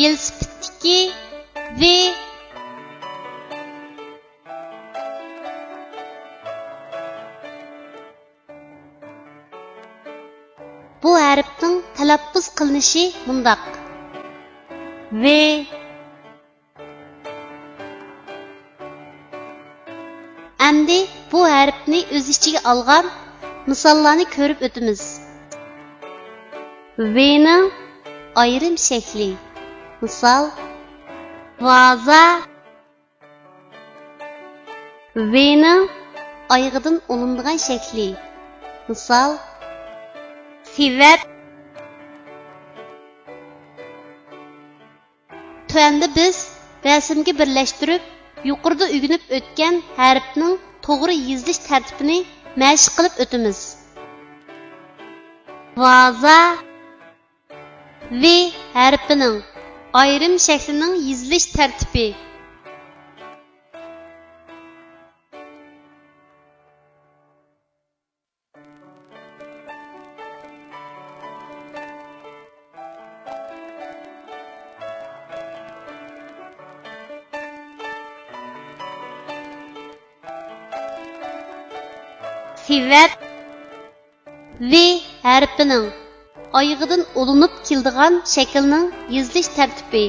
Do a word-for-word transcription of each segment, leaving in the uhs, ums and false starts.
ۋېلىسىپىتتىكى ۋې. بۇ ھەرپنىڭ تەلەپپۇز قىلىنىشى مۇنداق: ۋې. ئەمدى بۇ ھەرپنى ئۆز ئىچىگە ئالغان مىساللارنى كۆرۈپ ئۆتىمىز. ۋېنىڭ ئايرىم شەكلى. مىسال، ۋازا. ۋېنىڭ ئايىغىدىن ئۇلىنىدىغان شەكلى. مىسال، سېۋەت. تۆۋەندە بىز رەسىمگە بىرلەشتۈرۈپ، يۇقىرىدا ئۆگىنىپ ئۆتكەن ھەرپنىڭ توغرا يېزىلىش تەرتىپىنى مەشىق قىلىپ ئۆتىمىز. ۋازا. ۋې ھەرپىنىڭ ئايرىم شەكلىنىڭ يېزىلىش تەرتىپى. سېۋەت. ۋې ھەرپىنىڭ ئايىغىدىن ئۇلىنىپ كېلىدىغان شەكىلنىڭ يېزىلىش تەرتىپى.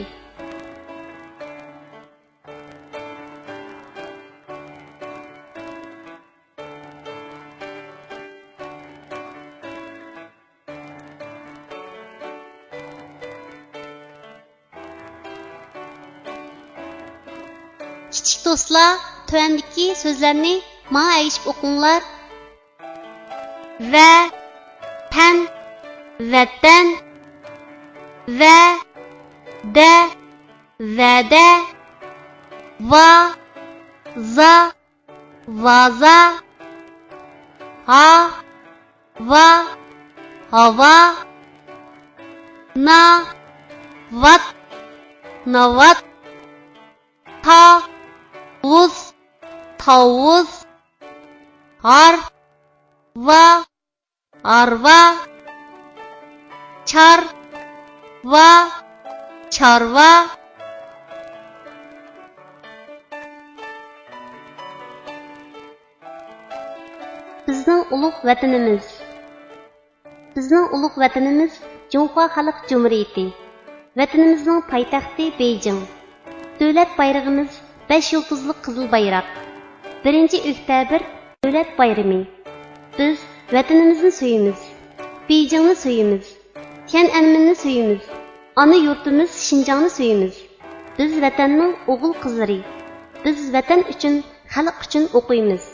كىچىك دوستلار، تۆۋەندىكى سۆزلەرنى ماڭا ئەگىشىپ ئوقۇڭلار. ۋە، تەن، ۋەتەن. ۋە، دە، ۋەدە. ۋا، زا، ۋازا. ھا، ۋا، ھاۋا. نا، ۋات، ناۋات. تا، ۋۇز، تاۋۇز. ھار، ۋا، ھارۋا. چار، ۋا، چارۋا. بىزنىڭ ئۇلۇغ ۋەتىنىمىز. بىزنىڭ ئۇلۇغ ۋەتىنىمىز جۇڭخۇا خەلق جۇمھۇرىيىتى. ۋەتىنىمىزنىڭ پايتەختى بېيجىڭ. دۆلەت بايرىقىمىز بەش يۇلتۇزلۇق قىزىل بايراق. بىرىنچى ئۆكتەبىر دۆلەت بايرىمى. بىز ۋەتىنىمىزنى سۆيىمىز. بېيجىڭنى سۆيىمىز. تيەنئەنمېننى سۆيىمىز. ئانا يۇرتىمىز شىنجاڭنى سۆيىمىز. بىز ۋەتەننىڭ ئوغۇل-قىزلىرى. بىز ۋەتەن ئۈچۈن، خەلق ئۈچۈن ئوقۇيمىز.